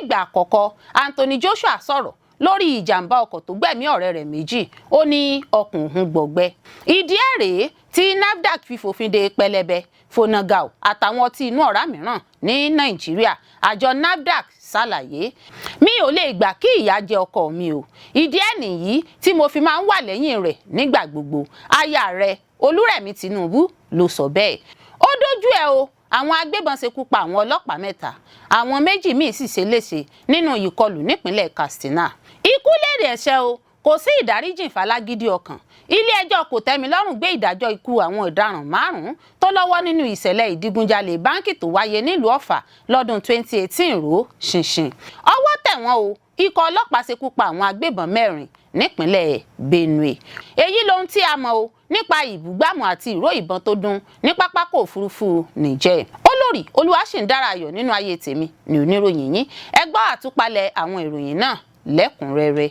Ìgbà àkọ́kọ́, Anthony Joshua sọ̀rọ̀ lórí ìjàmbá ọkọ̀ tó gbẹ̀mí ọ̀rẹ́ rẹ̀ méjì. Ó ní ọkàn òun gbọgbẹ́. Ìdí ẹ̀ rèé tí NAFDAC fi fòfin de pẹlẹbẹ, Fonagao àtàwọn ọtí inú ọ̀rá mìíràn ní Nàìjíríà. Àjọ NAFDAC ṣàlàyé. Mi ò lè gbà kí ìyà jẹ ọkọ mi o, ìdí ẹ̀ nìyí tí mo fi máa ń wà lẹ́yìn rẹ̀ nígbà gbogbo. Aya rẹ̀, Olúrẹ̀mí Tinubu, ló sọ bẹ́ẹ̀. Ó dójú ẹ̀ o, àwọn agbébọn ṣekú pa àwọn ọlọ́pàá mẹ́ta, àwọn méjì míì sì ṣe léṣe nínú ìkọlù nípínlẹ̀ Katsina. Ikú lèrè ẹ̀ṣẹ̀ o, kò sí ìdáríjìn falágídí ọkàn. Ilé-ẹjọ́ kòtẹ́milọ́rùn gbé ìdájọ́ ikú àwọn ọ̀daràn márùn-ún tó lọ́wọ́ nínú ìṣẹ̀lẹ̀ ìdígunjalè báńkì tó wáyé nílùú Ọ̀fà lọ́dún 2018 rò ṣinṣin. Ọwọ́ tẹ̀ wọ́n o, ikọ̀ ọlọ́pàá ṣekú pa àwọn agbébọn mẹ́rin nípínlẹ̀ Benue. Èyí lohun tí a mọ̀ o nípa ìbúgbàmù àti ìró ìbọn tó dún ní pápákọ̀ òfurufú Niger. Olórí Olúwaṣìndára ayọ̀ nínú ayé tèmi ní oníròyìn yín. Ẹ gbọ́ àtúpalẹ̀ àwọn ìròyìn náà lẹ́kùnrẹ́rẹ́.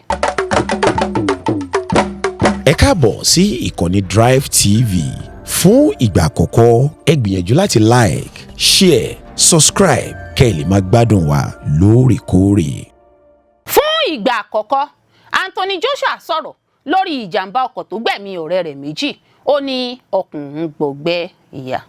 Ẹ káàbọ̀ sí ìkànnì Drive TV. Fún ìgbà àkọ́kọ́, ẹ gbìyànjú láti like, share, subscribe kẹ́ ẹ lè máa gbádùn wa lóòrèkóòrè. Fún ìgbà àkọ́kọ́, Anthony Joshua sọ̀rọ̀ lórí ìjàmbá ọkọ̀ tó gbẹ̀mí ọ̀rẹ́ rẹ̀ méjì. Ó ní ọkàn òun gbọgbẹ́ ìyà.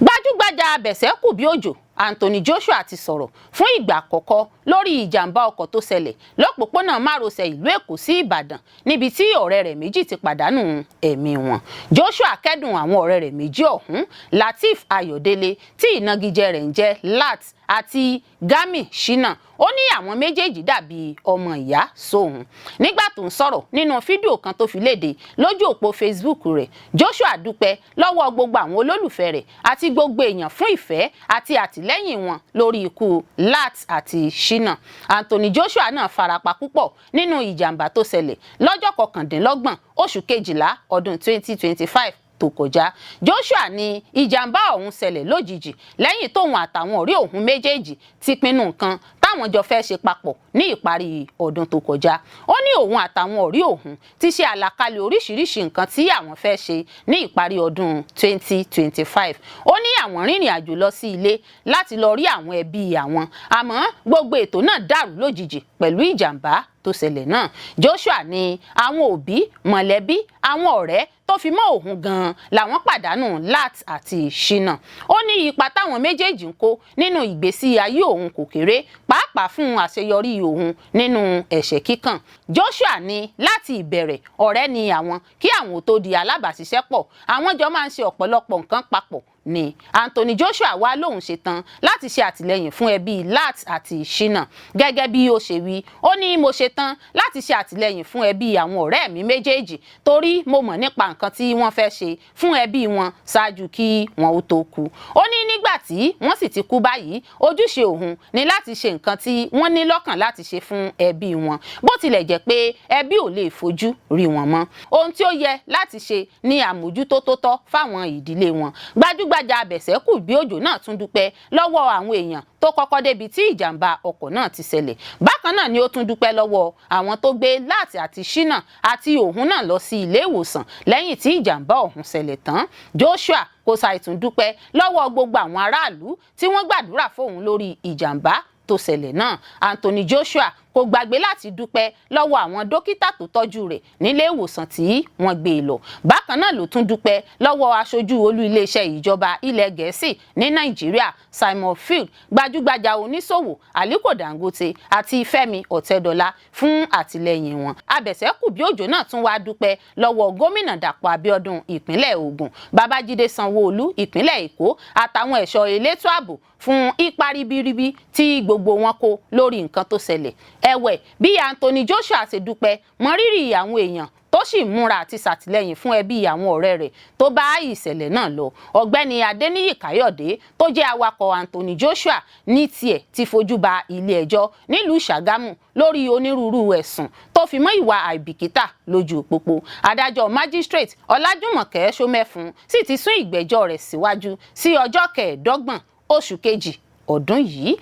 Gbajúgbajà abẹ̀sẹ̀kù bí òjò Anthony Joshua ti sọ̀rọ̀ fún ìgbà àkọ́kọ́ lórí ìjàmbá ọkọ̀ tó ṣẹlẹ̀ lọ́pòpónà márosẹ̀ ìlú Èkó sí Ìbàdàn, níbi tí ọ̀rẹ́ rẹ̀ méjì ti pàdánù ẹ̀mí wọn. Joshua kẹ́dùn àwọn ọ̀rẹ́ rẹ̀ méjì ọ̀hún, Lateef Ayọ̀délé tí ìnagijẹ rẹ̀ ń jẹ́ Lat àti Gami Shina. Ó ní àwọn méjèèjì dàbí ọmọ ìyá sóun. Nígbà tó ń sọ̀rọ̀ nínú fídíò kan tó fi léde lójú òpó Facebook rẹ̀, Joshua dúpẹ́ lọ́wọ́ gbogbo àwọn olólùfẹ́ rẹ̀ àti gbogbo èèyàn fún ìfẹ́ àti àtìlẹ́yìn wọn lórí ikú Lat àti Shina. Anthony Joshua náà farapa púpọ̀ nínú ìjàmbá tó ṣẹlẹ̀ lọ́jọ́ 29 oṣù kejìlá ọdún 2025 tó kọjá. Joshua ní ìjàmbá ọ̀hún ṣẹlẹ̀ lójijì lẹ́yìn tóun àtàwọn ọ̀rẹ́ òun méjèèjì ti pinnu nǹkan táwọn jọ fẹ́ ṣe papọ̀ ní ìparí ọdún tó kọjá. Ó ní òun àtàwọn ọ̀rẹ́ òun ti ṣe àlàkalẹ̀ oríṣiríṣi nǹkan tí àwọn fẹ́ ṣe ní ìparí ọdún 2025. Ó ní àwọn rìnrìn àjò lọ sí ilé láti lọ rí àwọn ẹbí àwọn, àmọ́ gbogbo ètò náà dàrú lójijì pẹ̀lú ìjàmbá tó ṣẹlẹ̀ náà. Joshua ní àwọn òbí, mọ̀lẹ́bí, àwọn ọ̀rẹ́ tó fi mọ́ òun gan-an làwọn pàdánù Lat àti Shina. Ó ní ipa táwọn méjèèjì ń kó nínú ìgbésí ayé òun kò kéré, pàápàá fún àṣeyọrí òun nínú ẹ̀ṣẹ́ kíkàn. Joshua ní láti ìbẹ̀rẹ̀, ọ̀rẹ́ ni àwọn kí àwọn tó di alábàáṣiṣẹ́pọ̀. Àwọn jọ máa ń ṣe ọ̀pọ̀lọpọ̀ nǹkan papọ̀ ni. Anthony Joshua wá lóun ṣetán láti ṣe àtìlẹ́yìn fún ẹbí Lat àti Shina. Gẹ́gẹ́ bí ó ṣe wí, ó ní mo ṣetán láti ṣe àtìlẹ́yìn fún ẹbí àwọn ọ̀rẹ́ mi méjèèjì, torí mo mọ̀ nípa nǹkan tí wọ́n fẹ́ ṣe fún ẹbí wọn ṣáájú kí wọn ó tó kú. Ó ní nígbà tí wọ́n sì ti kú báyìí, ojúṣe òun ni láti ṣe nǹkan tí wọ́n ní lọ́kàn láti ṣe fún ẹbí wọn, bó tilẹ̀ jẹ́ pé ẹbí ò lè fojú rí wọn mọ́. Ohun tí ó yẹ láti ṣe ní àmójútó tó tọ́ fáwọn ìdílé wọn. Gbajúgbajà abẹ̀sẹ̀kù bí òjò náà tún dúpẹ́ lọ́wọ́ àwọn èèyàn tó kọ́kọ́ débi tí ìjàmbá ọkọ̀ náà ti ṣẹlẹ̀. Bákan náà ni ó tún dúpẹ́ lọ́wọ́ àwọn tó gbé Lat àti Shina àti òun náà lọ sí ilé ìwòsàn lẹ́yìn tí ìjàmbá ọ̀hún ṣẹlẹ̀ tán. Joshua kò ṣàìtún dúpẹ́ lọ́wọ́ gbogbo àwọn aráàlú tí wọ́n gbàdúrà fóun lórí ìjàmbá tó ṣẹlẹ̀ náà. Anthony Joshua kò gbàgbé láti dúpẹ́ lọ́wọ́ àwọn dókítà tó tọ́jú rẹ̀ nílé ìwòsàn tí wọ́n gbé e lọ. Bákan náà ló tún dúpẹ́ lọ́wọ́ aṣojú olú iléeṣẹ́ ìjọba ilẹ̀ Gẹ̀ẹ́sì ní Nàìjíríà, Simon Field, gbajúgbajà oníṣòwò Aliko Dangote àti Fẹ́mi Ọ̀tẹ́dọ́lá fún àtìlẹ́yìn wọn. Abẹ̀sẹ̀kù bí òjò náà tún wá dúpẹ́ lọ́wọ́ gómìnà Dàpọ̀ Abíọ́dún ìpínlẹ̀ Ògùn, Babájídé Sanwó-Olú ìpínlẹ̀ Èkó àtàwọn ẹ̀ṣọ́ elétò ààbò fún ipa ribiribi tí gbogbo wọn kó lórí nǹkan tó ṣẹlẹ̀. Ẹ̀wẹ̀, bí Anthony Joshua ṣe dúpẹ́ mọrírì àwọn èèyàn tó sì múra àti ṣàtìlẹ́yìn fún ẹbí àwọn ọ̀rẹ́ rẹ̀ tó bá ìṣẹ̀lẹ̀ náà lọ, ọ̀gbẹ́ni Adéníyì Káyọ̀dé tó jẹ́ awakọ̀ Anthony Joshua ní tiẹ̀ ti fojú ba ilé-ẹjọ́ nílùú Ṣàgámù lórí onírúurú ẹ̀sùn tó fi mọ́ ìwà àìbìkítà lójú pópó. Adájọ́ magistrate Ọlájúmọ̀kẹ́ Ṣómẹ́fun sì ti sún ìgbẹ́jọ́ rẹ̀ síwájú sí ọjọ́ 25 oṣù kejì ọdún yìí.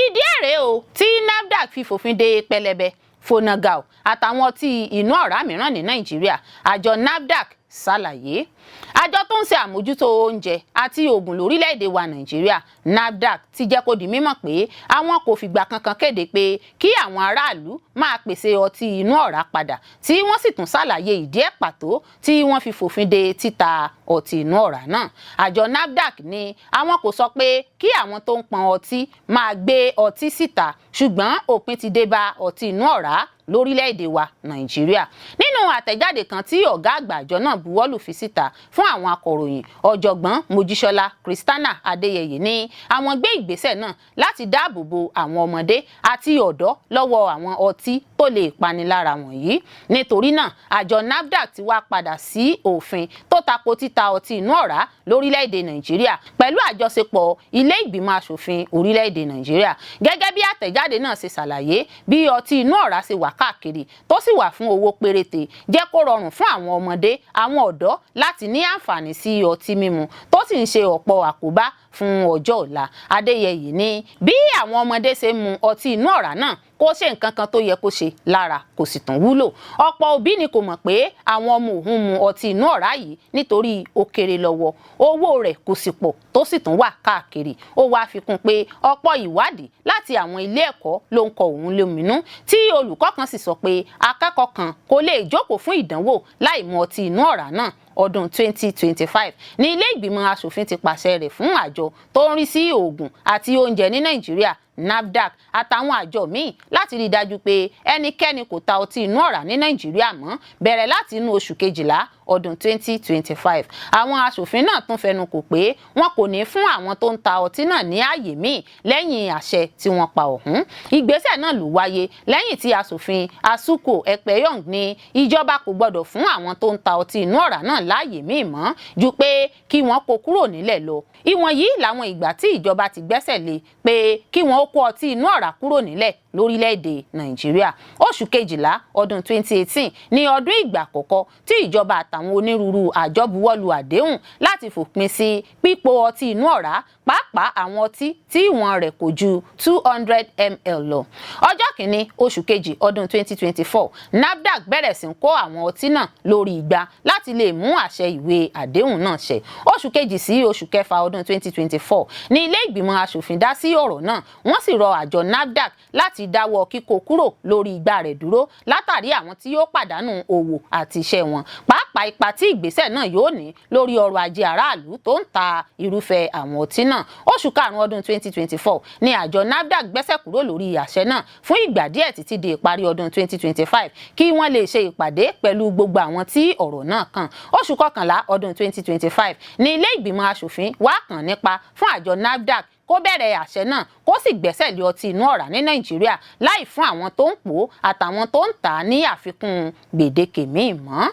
Ìdí ẹ̀ rèé o tí NAFDAC fi fòfin de pẹlẹbẹ, Fonagao àtàwọn ọtí inú ọ̀rá mìíràn ní Nàìjíríà. Àjọ NAFDAC Ṣàlàyé. Àjọ tó ń ṣe àmójútó oúnjẹ àti oògùn lórílẹ̀‐èdè wa Nàìjíríà, NAFDAC, ti jẹ́ kó di mímọ̀ pé àwọn kò fìgbà kankan kéde pé kí àwọn aráàlú máa pèsè ọtí inú ọ̀rá padà, tí wọ́n sì tún ṣàlàyé ìdí ẹ̀ pàtó tí wọ́n fi fòfin de títa ọtí inú ọ̀rá náà. Àjọ NAFDAC ní àwọn kò sọ pé kí àwọn tó ń pọn ọtí máa gbé ọtí síta, ṣùgbọ́n òpin ti dé bá ọtí inú ọ̀rá lórílẹ̀‐èdè wa Nàìjíríà. Nínú àtẹ̀jáde kan tí ọ̀gá àgbà àjọ náà buwọ́lù fi síta fún àwọn akọ̀ròyìn, Ọ̀jọ̀gbọ́n Mojísọ́lá Christiana Adéyẹyè ní àwọn gbé ìgbésẹ̀ náà láti dáàbò bo àwọn ọmọdé àti ọ̀dọ́ lọ́wọ́ àwọn ọtí tó lè panilára wọ̀nyí. Nítorí náà, àjọ NAFDAC ti wá padà sí òfin tó tako títa ọtí inú ọ̀rá lórílẹ̀‐èdè Nàìjíríà pẹ̀lú àjọṣepọ̀ ilé ìgbìmọ̀ asòfin orílẹ̀‐èdè Nàìjíríà. Gẹ́gẹ́ bí àtẹ̀jáde náà ṣe ṣàlàyé, bí ọtí inú ọ̀rá ṣe wà káàkiri tó sì wà fún owó péréte jẹ́ kó rọrùn fún àwọn ọmọdé, àwọn ọ̀dọ́ láti ní àǹfààní sí ọtí mímu, tó sì ń ṣe ọ̀pọ̀ àkóbá fún ọjọ́ ọ̀la. Adéyẹyè ní bí àwọn ọmọdé ṣe ń mu ọtí inú ọ̀rá náà kó ṣe nǹkan kan tó yẹ kó ṣe lára, kò sì tún wúlò. Ọ̀pọ̀ òbí ni kò mọ̀ pé àwọn ọmọ òun mu ọtí inú ọ̀rá yìí nítorí ó kéré lọ́wọ́, owó rẹ̀ kò sì pọ̀, tó sì tún wà káàkiri. Ó wáá fi kún pé ọ̀pọ̀ ìwádìí láti àwọn ilé ẹ̀kọ́ ló ń kọ òun lóminú, tí olùkọ́ kan sì sọ pé akẹ́kọ̀ọ́ kan kò lè jókòó fún ìdánwò láì mu ọtí inú ọ̀rá náà. Ọdún 2025 ní ilé ìgbìmọ̀ asòfin ti pàṣẹ rẹ̀ fún àjọ tó ń rí sí oògùn àti oúnjẹ ní Nàìjíríà, NAFDAC, àtàwọn àjọ míì láti rí i dájú pé ẹnikẹ́ni kò ta ọtí inú ọ̀rá ní Nàìjíríà mọ́, bẹ̀rẹ̀ láti inú oṣù kejìlá ọdún 2025. Àwọn aṣòfin náà tún fẹnu kò pé wọn kò ní fún àwọn tó ń ta ọtí náà ní ààyè míì lẹ́yìn àṣẹ tí wọ́n pa ọ̀hún. Ìgbésẹ̀ náà ló wáyé lẹ́yìn tí aṣòfin Asuko Ekpeyong ní ìjọba kò gbọdọ̀ fún àwọn tó ń ta ọtí inú ọ̀rá náà láàyè míì mọ́ ju pé kí wọ́n kó kúrò nílẹ̀ lọ. Ìwọ̀nyí làwọn ìgbà tí ìjọba ti gbẹ́sẹ̀ lé pé kí wọ́n ó kó ọtí inú ọ̀rá kúrò nílẹ̀ lórílẹ̀‐èdè Nàìjíríà. Oṣù kejìlá ọdún 2018 ní ọdún ìgbà àkọ́kọ́ tí ìjọba àtàwọn onírúurú àjọ buwọ́lu àdéhùn láti fòpin sí pípo ọtí inú ọ̀rá, pàápàá àwọn ọtí tí ìwọ̀n rẹ̀ kò ju 200 ml lọ. Ọjọ́ kìíní oṣù kejì ọdún 2024, NAFDAC bẹ̀rẹ̀ sí kó àwọn ọtí náà lórí igbá láti lè mú àṣẹ ìwé àdéhùn náà ṣẹ. Oṣù kejì sí oṣù kẹfà ọdún 2024 ní ilé ìgbìmọ̀ asòfin dá sí ọ̀rọ̀ náà, wọ́n sì rọ àjọ NAFDAC láti dáwọ́ kíkó kúrò lórí igbá rẹ̀ dúró látàrí àwọn tí yóò pàdánù òwò àti iṣẹ́ wọn, pàápàá ipa tí ìgbésẹ̀ náà yóò ní lórí ọrọ̀ ajé aráàlú tó ń ta irúfẹ́ àwọn ọtí náà. Oṣù karùn-ún ọdún 2024 ní àjọ NAFDAC gbẹ́sẹ̀ kúrò lórí àṣẹ náà fún ìgbà díẹ̀ títí di ìparí ọdún 2025 kí wọ́n lè ṣe ìpàdé pẹ̀lú gbogbo àwọn tí ọ̀rọ̀ náà kàn. Oṣù kọkànlá ọdún 2025 ní ilé ìgbìmọ̀ asòfin wá kàn nípa fún àjọ NAFDAC kó bẹ̀rẹ̀ àṣẹ náà, kó sì gbẹ́sẹ̀ lé ọtí inú ọ̀rá ní Nàìjíríà láì fún àwọn tó ń pò ó àtàwọn tó ń tà á ní àfikún gbèdéke míì mọ́.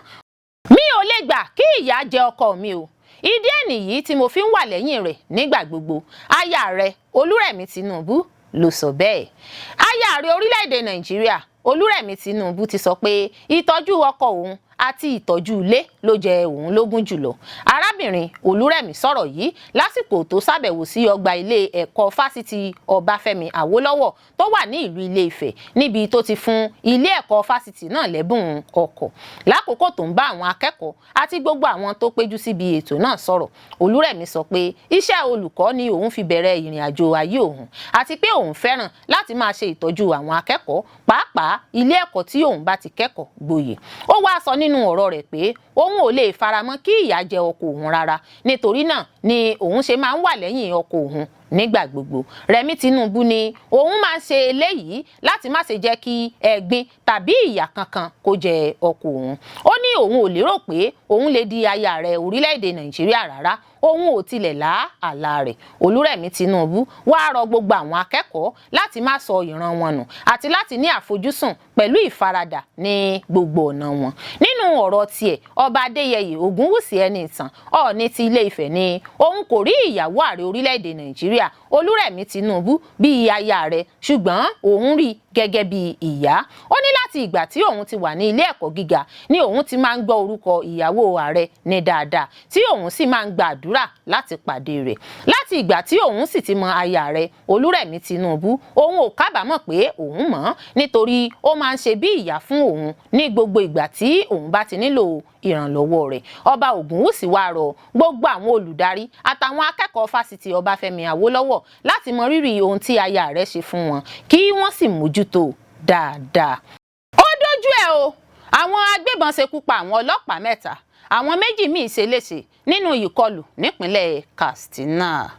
Mi ò lè gbà kí ìyà jẹ ọkọ mi o, ìdí ẹ̀ nìyí tí mo fi ń wà lẹ́yìn rẹ̀ nígbà gbogbo. Aya rẹ̀ Olúrẹ̀mí Tinubu ló sọ bẹ́ẹ̀. Aya ààrẹ orílẹ̀-èdè Nàìjíríà Olúrẹ̀mí Tinubu ti sọ pé ìtọ́jú ọkọ òun àti ìtọ́jú ilé ló jẹ òun lógún jùlọ. Arábìnrin Olúrẹ̀mí sọ̀rọ̀ yìí lásìkò tó ṣàbẹ̀wò sí ọgbà ilé ẹ̀kọ́ Fásitì Ọbáfẹ́mi Awólọ́wọ̀ tó wà ní ìlú Ilé-Ifẹ̀, níbi tó ti fún ilé ẹ̀kọ́ fásitì náà lẹ́bùn ọkọ̀. Lákòókò tó ń bá àwọn akẹ́kọ̀ọ́ àti gbogbo àwọn tó péjú síbi ètò náà sọ̀rọ̀, Olúrẹ̀mí sọ pé iṣẹ́ olùkọ́ ni òun fi bẹ̀rẹ̀ ìrìn àjò ayé òun, àti pé òun fẹ́ràn láti máa ṣe ìtọ́jú àwọn akẹ́kọ̀ọ́, pàápàá ilé ẹ̀kọ́ tí òun bá ti kẹ́kọ̀ọ́ gboyè. Ó wá sọ nínú ọ̀rọ̀ rẹ̀ pé òun ò lè faramọ́ kí ìyà jẹ ọkọ òun rárá, nítorí náà ni òun ṣe máa ń wà lẹ́yìn ọkọ òun nígbà gbogbo. Rẹ̀mí Tinubu ni òun máa ń ṣe eléyìí láti má ṣe jẹ́ kí ẹ̀gbin tàbí ìyà kankan kó jẹ ọkọ òun. Ó ní òun ò lérò pé òun lè di aya ààrẹ orílẹ̀-èdè Nàìjíríà rárá, òun ò tilẹ̀ lá àlá rẹ̀. Olúrẹ̀mí Tinubu wáá rọ gbogbo àwọn akẹ́kọ̀ọ́ láti má sọ ìran wọn nù àti láti ní àfojúsùn pẹ̀lú ìfaradà ní gbogbo ọ̀nà wọn. Nínú ọ̀rọ̀ tiẹ̀, Ọba Adéyẹyè Ògúnwùsì Ẹniìtàn, Ọọ̀ni ti Ilé Ifẹ̀, ní òun kò rí ìyàwó ààrẹ orílẹ̀-èdè Nàìjíríà Olúrẹ̀mí Tinubu bíi aya rẹ̀, ṣùgbọ́n òun rí gẹ́gẹ́ bí ìyá. Ó ní láti ìgbà tí òun ti wà ní ilé ẹ̀kọ́ gíga ni òun ti máa ń gbọ́ orúkọ ìyàwó ààrẹ ní dáadáa, tí òun sì máa ń gba àdúrà láti pàdé rẹ̀. Láti ìgbà tí òun sì ti mọ aya rẹ̀ Olúrẹ̀mí Tinubu, òun ò kábàámọ̀ pé òun mọ̀ ọ́n, nítorí ó máa ń ṣe bí ìyá fún òun ní gbogbo ìgbà tí òun bá ti nílò ìrànlọ́wọ́ rẹ̀. Ọba Ògúnwùsì wá rọ gbogbo àwọn olùdarí àtàwọn akẹ́kọ̀ọ́ fásitì Ọbáfẹ́mi Awólọ́wọ̀ láti mọ rírì ohun tí aya rẹ̀ ṣe fún wọn, kí wọ́n sì mójútó dáadáa. Ó dójú ẹ̀ o, àwọn agbébọn ṣekú pa àwọn ọlọ́pàá 3, àwọn 2 míì ṣe léṣe nínú ìkọlù nípínlẹ̀ Katsina.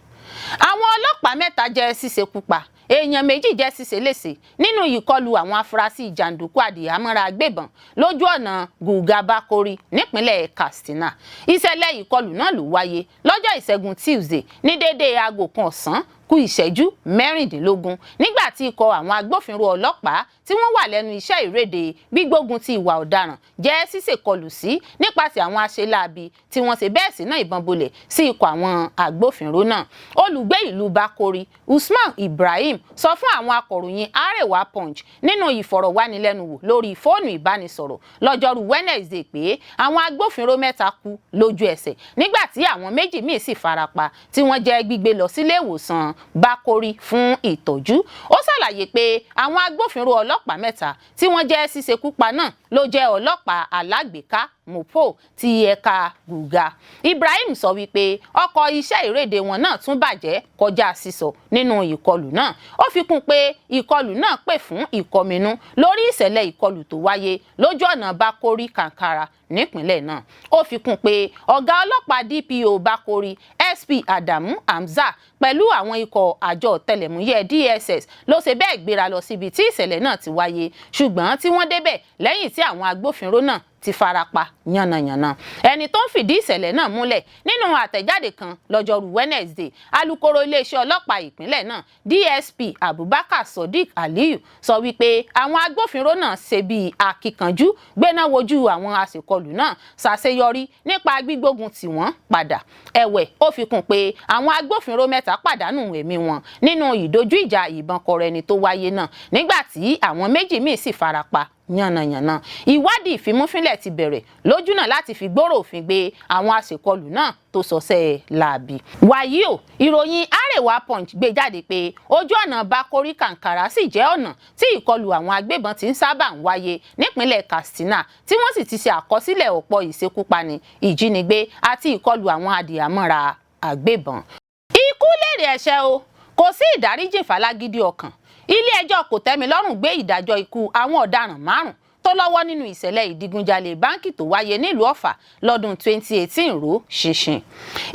Àwọn ọlọ́pàá 3 jẹ́ ṣíṣekú pa, èèyàn 2 jẹ́ ṣíṣe léṣe nínú ìkọlù àwọn afurasí jàǹdùkú adìhámọ́ra agbébọn lójú ọ̀nà Gùgà-Bákórì nípínlẹ̀ Katsina. Ìṣẹ̀lẹ̀ ìkọlù náà ló wáyé lọ́jọ́ ìṣẹ́gun Tuesday ní déédéé aago 1 ọ̀sán kù ìṣẹ́jú 16, nígbà tí ikọ̀ àwọn agbófinró ọlọ́pàá tí wọ́n wà lẹ́nu iṣẹ́ ìréde gbígbógun ti ìwà ọ̀daràn jẹ́ ṣíṣèkọlù sí nípasẹ̀ àwọn aṣeláabi tí wọ́n ṣe bẹ́ẹ̀ sí náà ìbọn bolẹ̀ sí ikọ̀ àwọn agbófinró náà. Olùgbé ìlú Bakori, Usman Ibrahim, sọ fún àwọn akọ̀ròyìn Arewa Punch nínú ìfọ̀rọ̀wánilẹ́nuwò lórí fóònù ìbánisọ̀rọ̀ lọ́jọ́rú Wednesday pé àwọn agbófinró 3 kú lójú ẹsẹ̀, nígbà tí àwọn 2 míì sì farapa tí wọ́n jẹ́ gbígbé lọ sílé ìwòsàn Bakori fún ìtọ́jú. Ó ṣàlàyé pé àwọn agbófinró ọlọ́pàá 3 tí wọ́n jẹ́ ṣíṣekúpa náà ló jẹ́ ọlọ́pàá alágbèéká Mopo ti ẹ̀ka Gùgà. Ibrahim sọ wípé ọkọ̀ iṣẹ́ ìréde wọn náà tún bàjẹ́ kọjá sísọ nínú ìkọlù náà. Ó fi kún pé ìkọlù náà pè fún ìkọminú lórí ìṣẹ̀lẹ̀ ìkọlù tó wáyé lójú ọ̀nà Bakori Kankara nípínlẹ̀ náà. Ó fi kún pé ọ̀gá ọlọ́pàá DPO Bakori, SP Adamu Hamza, pẹ̀lú àwọn ikọ̀ àjọ ọ̀tẹlẹ̀múyẹ́ DSS ló ṣe bẹ́ẹ̀ gbéra lọ síbi tí ìṣẹ̀lẹ̀ náà ti wáyé, ṣùgbọ́n tí wọ́n débẹ̀ lẹ́yìn tí àwọn agbófinró náà ti farapa yánnayànna. Ẹni tó ń fìdí ìṣẹ̀lẹ̀ náà múlẹ̀ nínú àtẹ̀jáde kan lọ́jọ́rú Wednesday, alukoro iléeṣẹ́ ọlọ́pàá ìpínlẹ̀ náà DSP Abubakar Sodiq Aliyu sọ wípé àwọn agbófinró náà ṣe bíi akíkanjú gbéná wojú àwọn aṣèkọlù náà, ṣàṣeyọrí nípa gbígbógun tì wọ́n padà. Ẹ̀wẹ̀, ó fi kún pé àwọn agbófinró 3 pàdánù ẹ̀mí wọn nínú ìdojú ìjà ìbọn kọrẹni tó wáyé náà, nígbà tí àwọn 2 míì sì farapa yánnayànna. Ìwádìí ìfimúfínlẹ̀ ti bẹ̀rẹ̀ lójúnà láti fi gbòòrò òfin gbé àwọn aṣèkọlù náà tó sọsẹ́ láabi. Wàyí o, ìròyìn Arewa Punch gbé jáde pé ojú ọ̀nà Bakori Kankara sì jẹ́ ọ̀nà tí ìkọlù àwọn agbébọn ti ń sábà ń wáyé nípínlẹ̀ Katsina, tí wọ́n sì ti ṣe àkọsílẹ̀ ọ̀pọ̀ ìṣekúpani, ìjínigbé àti ìkọlù àwọn adìhámọ́ra agbébọn. Ikú lèrè ẹ̀ṣẹ̀ o, kò sí ìdáríjì fálágídí ọkàn. Ilé ẹjọ́ kòtẹ́milọ́rùn gbé ìdájọ́ ikú àwọn ọ̀daràn 5 tó lọ́wọ́ nínú ìṣẹ̀lẹ̀ ìdigunjalè báńkì tó wáyé nílùú Ọ̀fà lọ́dún 2018 ró ṣinṣin.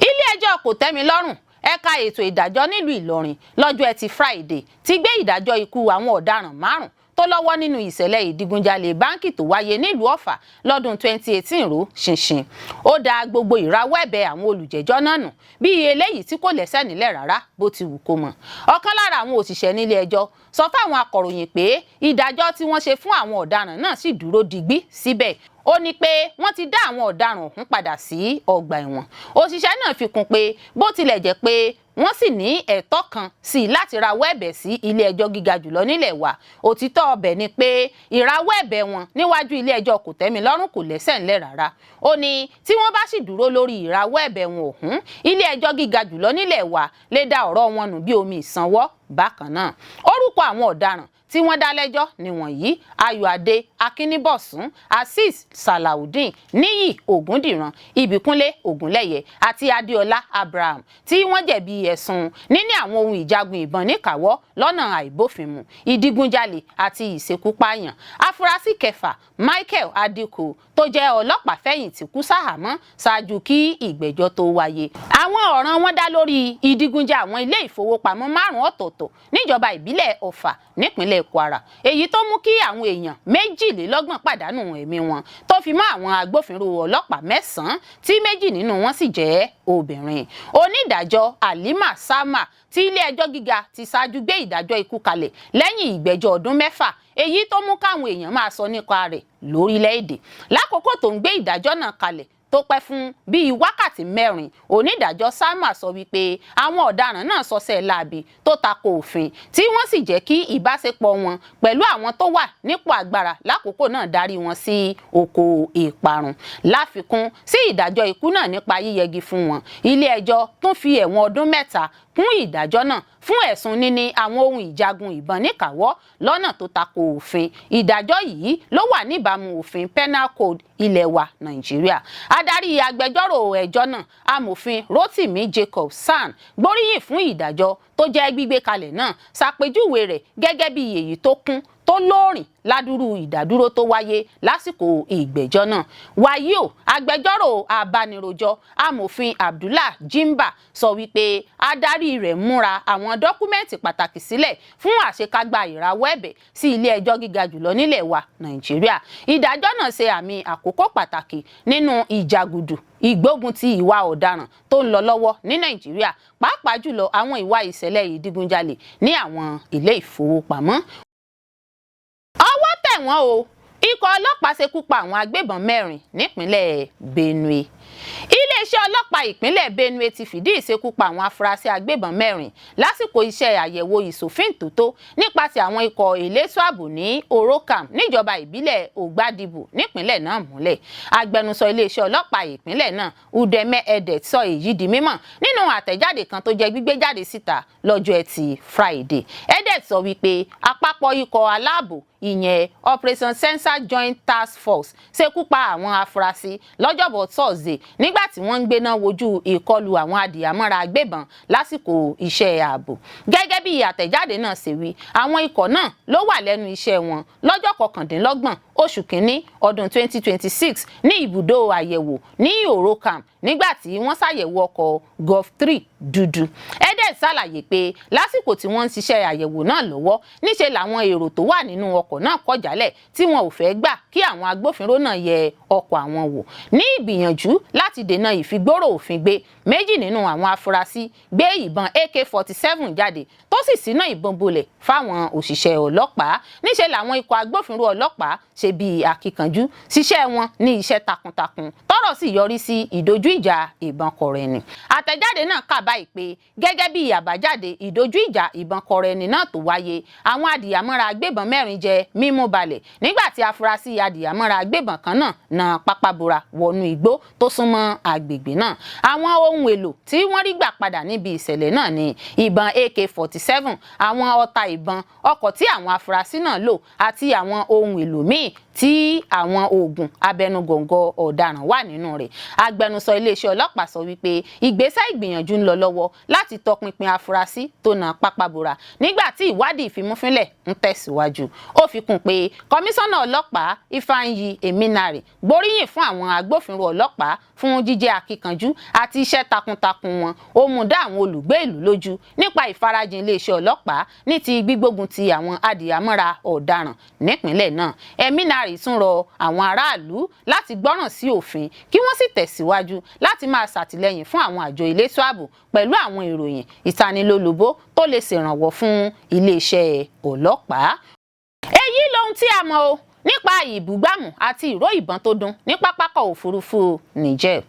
Ilé ẹjọ́ kòtẹ́milọ́rùn ẹ̀ka ètò ìdájọ́ nílùú Ìlọrin lọ́jọ́ Ẹtì Friday ti gbé ìdájọ́ ikú àwọn ọ̀daràn 5 tó lọ́wọ́ nínú ìṣẹ̀lẹ̀ ìdigunjalè báńkì tó wáyé nílùú Ọ̀fà lọ́dún 2018 ró ṣinṣin. Ó da gbogbo ìrawọ́ ẹ̀bẹ̀ àwọn olùjẹ́jọ́ náà nù bí eléyìí tí kò lẹ́sẹ̀ nílẹ̀ rárá bó ti wù kó mọ̀. Ọ̀kan lára àwọn òṣìṣẹ́ nílé ẹjọ́ sọ fáwọn akọ̀ròyìn pé ìdájọ́ tí wọ́n ṣe fún àwọn ọ̀daràn náà sì dúró digbí síbẹ̀. Ó ní pé wọ́n ti dá àwọn ọ̀daràn ọ̀hún padà sí ọgbà ẹ̀wọ̀n. Òṣìṣẹ́ náà fi kún pé bó tilẹ̀ jẹ́ pé wọ́n sì ní ẹ̀tọ́ kan sí láti rawọ́ ẹ̀bẹ̀ sí ilé ẹjọ́ gíga jùlọ nílẹ̀ wa, òtítọ́ ọbẹ̀ ni pé ìrawọ́ ẹ̀bẹ̀ wọn níwájú ilé ẹjọ́ kòtẹ́milọ́rùn kò lẹ́sẹ̀ ńlẹ̀ rárá. Ó ní tí wọ́n bá sì dúró lórí ìrawọ́ ẹ̀bẹ̀ wọn ọ̀hún, ilé ẹjọ́ gíga jùlọ nílẹ̀ wa lè da ọ̀rọ̀ wọn nù bí omi ìsanwó. Bákan náà, orúkọ àwọn ọ̀daràn tí wọ́n dá lẹ́jọ́ nìwọ̀nyí: Ayọ̀adé Akínníbọ̀sún, Azeez Salawudeen, Níyì Ògúndìran, Ìbíkúnlé Ògúnlẹ̀yẹ àti Adéọlá Abraham, tí wọ́n jẹ̀bi ẹ̀sùn níní àwọn ohun ìjagun ìbọn níkàáwọ́ lọ́nà àìbófinmu, ìdígunjalè àti ìṣekúpààyàn. Afurasí kẹfà, Michael Adikwu, tó jẹ́ ọlọ́pàá fẹ̀yìntì, kú sáhàámọ́ ṣáájú kí ìgbẹ́jọ́ tó wáyé. Àwọn ọ̀ràn wọn dá lórí ìdígunjà àwọn ilé ìfowópamọ́ 5 ọ̀tọ̀ọ̀tọ̀ níjọba ìbílẹ̀ Ọ̀fà nípínlẹ̀ Kwara, èyí tó mú kí àwọn èèyàn 22 pàdánù ẹ̀mí wọn, tó fi mọ́ àwọn agbófinró ọlọ́pàá 9 tí 2 nínú wọn sì jẹ́ obìnrin. Onídàájọ́ Halima Sama tí ilé ẹjọ́ gíga ti ṣáájú gbé ìdájọ́ ikú kalẹ̀ lẹ́yìn ìgbẹ́jọ́ ọdún 6, èyí tó mú káwọn èèyàn máa sọ nípa rẹ̀ lórílẹ̀‐èdè. Lákòókò tó ń gbé ìdájọ́ náà kalẹ̀ tó tó pẹ́ fún bíi wákàtí 4, onídàájọ́ Salma sọ wípé àwọn ọ̀daràn náà sọsẹ́ láabi tó tako òfin, tí wọ́n sì jẹ́ kí ìbáṣepọ̀ wọn pẹ̀lú àwọn tó wà nípò agbára lákòókò náà darí wọn sí oko ìparun. Láfikún sí ìdájọ́ ikú náà nípa yíyẹgi fún wọn, ilé ẹjọ́ tún fi ẹ̀wọ̀n ọdún 3 kún ìdájọ́ náà fún ẹ̀sùn níní àwọn ohun ìjagun ìbọn níkàáwọ́ lọ́nà tó tako òfin. Ìdájọ́ yìí ló wà níbàámu òfin Penal Code ilẹ̀ wa Nàìjíríà. Adarí agbẹjọ́rò ẹjọ́ náà, Amòfin Rotimi Jacob SAN, gbóríyìn fún ìdájọ́ tó jẹ́ gbígbé kalẹ̀ náà, ṣàpèjúwe rẹ̀ gẹ́gẹ́ bí èyí tó kún tó lóòrìn ládùúrú ìdádúró tó wáyé lásìkò ìgbẹ́jọ́ náà. Wàyí o, agbẹjọ́rò abánirojọ́, Amòfin Abdullah Jimba, sọ wípé adarí rẹ̀ múra àwọn dọ́kúmẹ́ǹtì pàtàkì sílẹ̀ fún àṣekágbá ìrawọ́ ẹ̀bẹ̀ sí ilé ẹjọ́ gíga jùlọ nílẹ̀ wa Nàìjíríà. Ìdájọ́ náà ṣe àmì àkókò pàtàkì nínú ìjàgùdù ìgbógun ti ìwà ọ̀daràn tó ń lọ lọ́wọ́ ní Nàìjíríà, pàápàá jùlọ àwọn ìwà ìṣẹ̀lẹ̀ ìdígunjalè ní àwọn ilé ìfowópamọ́. Ọwọ́ tẹ̀ wọ́n o, ikọ̀ ọlọ́pàá ṣekú pa àwọn agbébọn 4 nípínlẹ̀ Benue. Iléeṣẹ́ ọlọ́pàá ìpínlẹ̀ Benue ti fìdí ìṣekúpa àwọn afurasí agbébọn 4 lásìkò iṣẹ́ àyẹ̀wò ìsòfíntòtó nípasẹ̀ àwọn ikọ̀ elétò ààbò ní Orokam, níjọba ìbílẹ̀ Ògbádìbò nípínlẹ̀ náà múlẹ̀. Agbẹnusọ iléeṣẹ́ ọlọ́pàá ìpínlẹ̀ náà, Udeme Edet, sọ èyí di mímọ̀ nínú àtẹ̀jáde kan tó jẹ́ gbígbé jáde síta lọ́jọ́ Ẹtì Friday. Edet sọ wípé àpapọ̀ ikọ̀ aláàbò, ìyẹn Operation Sensor Joint Task Force, ṣekú pa àwọn afurasí lọ́jọ́bọ̀ Thursday nígbà tí wọ́n ń gbéná wojú ìkọlù àwọn adìyàmọ́ra agbébọn lásìkò iṣẹ́ ààbò. Gẹ́gẹ́ bí àtẹ̀jáde náà ṣe wí, àwọn ikọ̀ náà ló wà lẹ́nu iṣẹ́ wọn lọ́jọ́ 29 oṣù kínní ọdún 2026 ní ibùdó àyẹ̀wò ní Orokam nígbà tí wọ́n ṣàyẹ̀wò ọkọ̀ Golf 3 dúdú. Edet ṣàlàyé pé lásìkò tí wọ́n ń ṣiṣẹ́ àyẹ̀wò náà lọ́wọ́, níṣe làwọn èrò tó wà nínú ọkọ̀ náà kọ̀ jálẹ̀ tí wọn ò fẹ́ gbà kí àwọn agbófinró náà yẹ ọkọ̀ àwọn wò. Ní ìgbìyànjú láti dènà ìfigbórò òfin gbé, méjì nínú àwọn afurasí gbé ìbọn AK-47 jáde tó sì síná ìbọn bolẹ̀ fáwọn òṣìṣẹ́ ọlọ́pàá. Níṣe làwọn ikọ̀ agbófinró ọlọ́pàá ṣe bíi akíkanjú ṣiṣẹ́ wọn ní iṣẹ́ takuntakun, tọ́rọ̀ sì yọrí sí ìdojú ìjà ìbọn kọrẹni. Àtẹ̀jáde náà kà báyìí pé gẹ́gẹ́ bí àbájáde ìdojú ìjà ìbọn kọrẹni náà tó wáyé, àwọn adìyàmọ́ra agbébọn 4 jẹ́ mímú balẹ̀, nígbà tí afurasí adìyàmọ́ra agbébọn kan náà na pápábora wọnú igbó tó súnmọ́ agbègbè náà. Àwọn ohun èlò tí wọ́n rí gbà padà níbi ìṣẹ̀lẹ̀ náà ni ìbọn AK-47, àwọn ọta ìbọn, ọkọ̀ tí àwọn afurasí náà lò àti àwọn ohun èlò míì tí àwọn oògùn abẹnugọ̀ngọ̀ ọ̀daràn wà nínú rẹ̀. Agbẹnusọ iléeṣẹ́ ọlọ́pàá sọ wípé ìgbésẹ̀ ìgbìyànjú ń lọ lọ́wọ́ láti tọpinpin afurasí tó na pápábora nígbà tí ìwádìí ìfimúfínlẹ̀ ń tẹ̀síwájú. Ó fi kún pé kọmíṣánná ọlọ́pàá Ifeanyi Eminari gbóríyìn fún àwọn agbófinró ọlọ́pàá fún jíjẹ́ akíkanjú àti iṣẹ́ takuntakun wọn. Ó mú dá àwọn olùgbé ìlú lójú nípa ìfarajìn iléeṣẹ́ ọlọ́pàá ní ti gbígbógun ti àwọn adìyàmọ́ra ọ̀daràn nípínlẹ̀ náà. Eminari tún rọ àwọn aráàlú láti gbọ́ràn sí òfin, kí wọ́n sì tẹ̀síwájú láti máa ṣàtìlẹ́yìn fún àwọn àjọ elétò ààbò pẹ̀lú àwọn ìròyìn ìtanilólobó tó lè ṣèrànwọ́ fún iléeṣẹ́ ọlọ́pàá. Èyí lohun tí a mọ̀ o nípa ìbúgbàmù àti ìró ìbọn tó dún ní pápákọ̀ òfurufú Niger.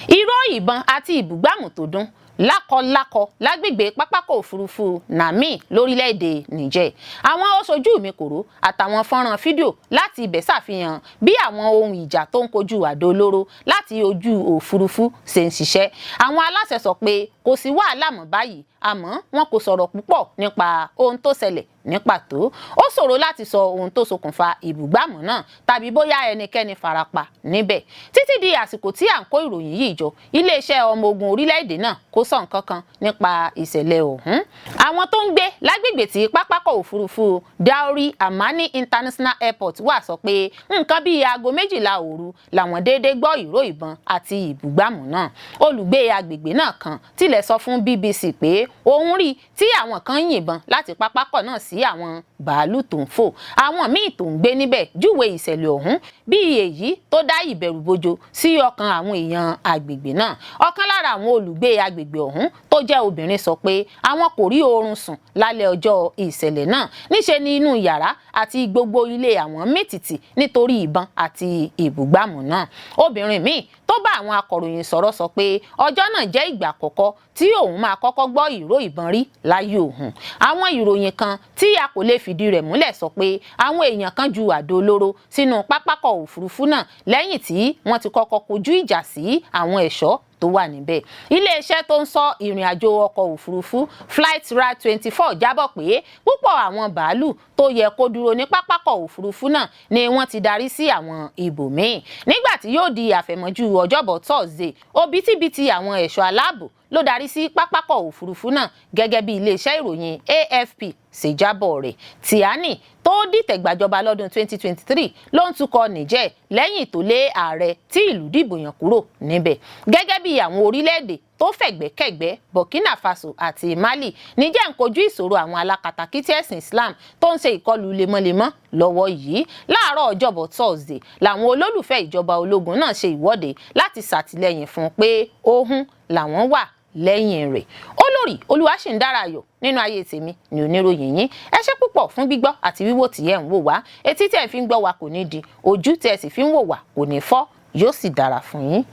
Ìró ìbọn àti ìbúgbàmù tó dún lákọlákọ lágbègbè pápákọ̀ òfurufú Niamey lórílẹ̀‐èdè Niger. Àwọn oṣojú mi kòró àtàwọn fọ́nrán fídíò láti ibẹ̀ ṣàfihàn bí àwọn ohun ìjà tó ń kojú àdó olóró láti ojú òfurufú ṣe ń ṣiṣẹ́. Àwọn aláṣẹ sọ pé kò sí wàhálà mọ́ báyìí, àmọ́ wọn kò sọ̀rọ̀ púpọ̀ nípa ohun tó ṣẹlẹ̀ ní pàtó. Ó ṣòro láti sọ ohun tó ṣokùnfà ìbúgbàmù náà tàbí bóyá ẹnikẹ́ni farapa níbẹ̀. Títí di àsìkò tí à ń kó ìròyìn yìí jọ, iléeṣẹ́ ọmọ ogun orílẹ̀-èdè náà kò sọ nǹkan kan nípa ìṣẹ̀lẹ̀ ọ̀hún. Àwọn tó ń gbé lágbègbè tí pápákọ̀ òfurufú Diori Hamani International Airport wà sọ pé nǹkan bíi aago 12 òru làwọn déédéé gbọ́ ìró ìbọn àti ìbúgbàmù náà. Olùgbé agbègbè náà kan tilẹ̀ tilẹ̀ sọ fún BBC pé òun rí tí àwọn kan ń yìnbọn láti pápákọ̀ náà sí àwọn bàálù tó ń fò. Àwọn míì tó ń gbé níbẹ̀ júwe ìṣẹ̀lẹ̀ ọ̀hún bíi èyí tó dá ìbẹ̀rùbojo sí ọkàn àwọn èèyàn agbègbè náà. Ọ̀kan lára àwọn olùgbé agbègbè ọ̀hún tó jẹ́ obìnrin sọ pé àwọn kò rí oorun sùn lálẹ́ ọjọ́ ìṣẹ̀lẹ̀ náà. Níṣe ni inú yàrá àti gbogbo ilé àwọn mìtìtì nítorí ìbọn àti ìbúgbàmù náà. Obìnrin míì tó bá àwọn akọ̀ròyìn sọ̀rọ̀ sọ pé ọjọ́ náà jẹ́ ìgbà àkọ́kọ́ tí òun máa kọ́kọ́ gbọ́ ìró ìbọn rí láyé òun. Àwọn ìròyìn kan tí a kò lè fìdí rẹ̀ múlẹ̀ sọ pé àwọn èèyàn kan ju àdó olóró sínú pápákọ̀ òfurufú náà lẹ́yìn tí wọ́n ti kọ́kọ́ kojú ìjà sí àwọn ẹ̀ṣọ́ tó wà níbẹ̀. Iléeṣẹ́ tó ń sọ ìrìn àjò ọkọ̀ òfurufú Flightradar24 jábọ̀ pé púpọ̀ àwọn bàálù tó yẹ kó dúró ní pápákọ̀ òfurufú náà ni wọ́n ti darí sí àwọn ibòmíì. Nígbà tí yóò di àfẹ̀mọ́jú Ọjọ́bọ̀ Thursday, òbítíbitì àwọn ẹ̀ṣọ́ aláàbò ló darí sí pápákọ̀ òfurufú náà, gẹ́gẹ́ bí iléeṣẹ́ ìròyìn AFP ṣe jábọ̀ rẹ̀. Tchiani tó dìtẹ̀ gbàjọba lọ́dún 2023 ló ń tukọ̀ Niger lẹ́yìn tó lé ààrẹ tí ìlú dìbò yàn kúrò níbẹ̀. Gẹ́gẹ́ bí àwọn orílẹ̀-èdè tó fẹ̀gbẹ́kẹ̀gbẹ́ Burkina Faso àti Mali, Niger ń kojú ìṣòro àwọn alákatakítí ẹ̀sìn Islam tó ń ṣe ìkọlù lemọ́lemọ́ lọ́wọ́ yìí. Láàárọ̀ Ọjọ́bọ̀ Thursday làwọn olólùfẹ́ ìjọba ológun náà ṣe ìwọ́de láti ṣàtìlẹ́yìn fún un pé ohun làwọn wà lẹ́yìn rẹ̀. Olórí Olúwaṣìndára Ayọ̀ nínú ayé tèmi ní oníròyìn yín. Ẹ ṣé púpọ̀ fún gbígbọ́ àti wíwò tí ẹ̀ ń wò wá. Etí tí ẹ fi ń gbọ́ wa kò ní di, ojú tí ẹ sì fi ń wò wá kò ní fọ́, yóò sì dára fún yín.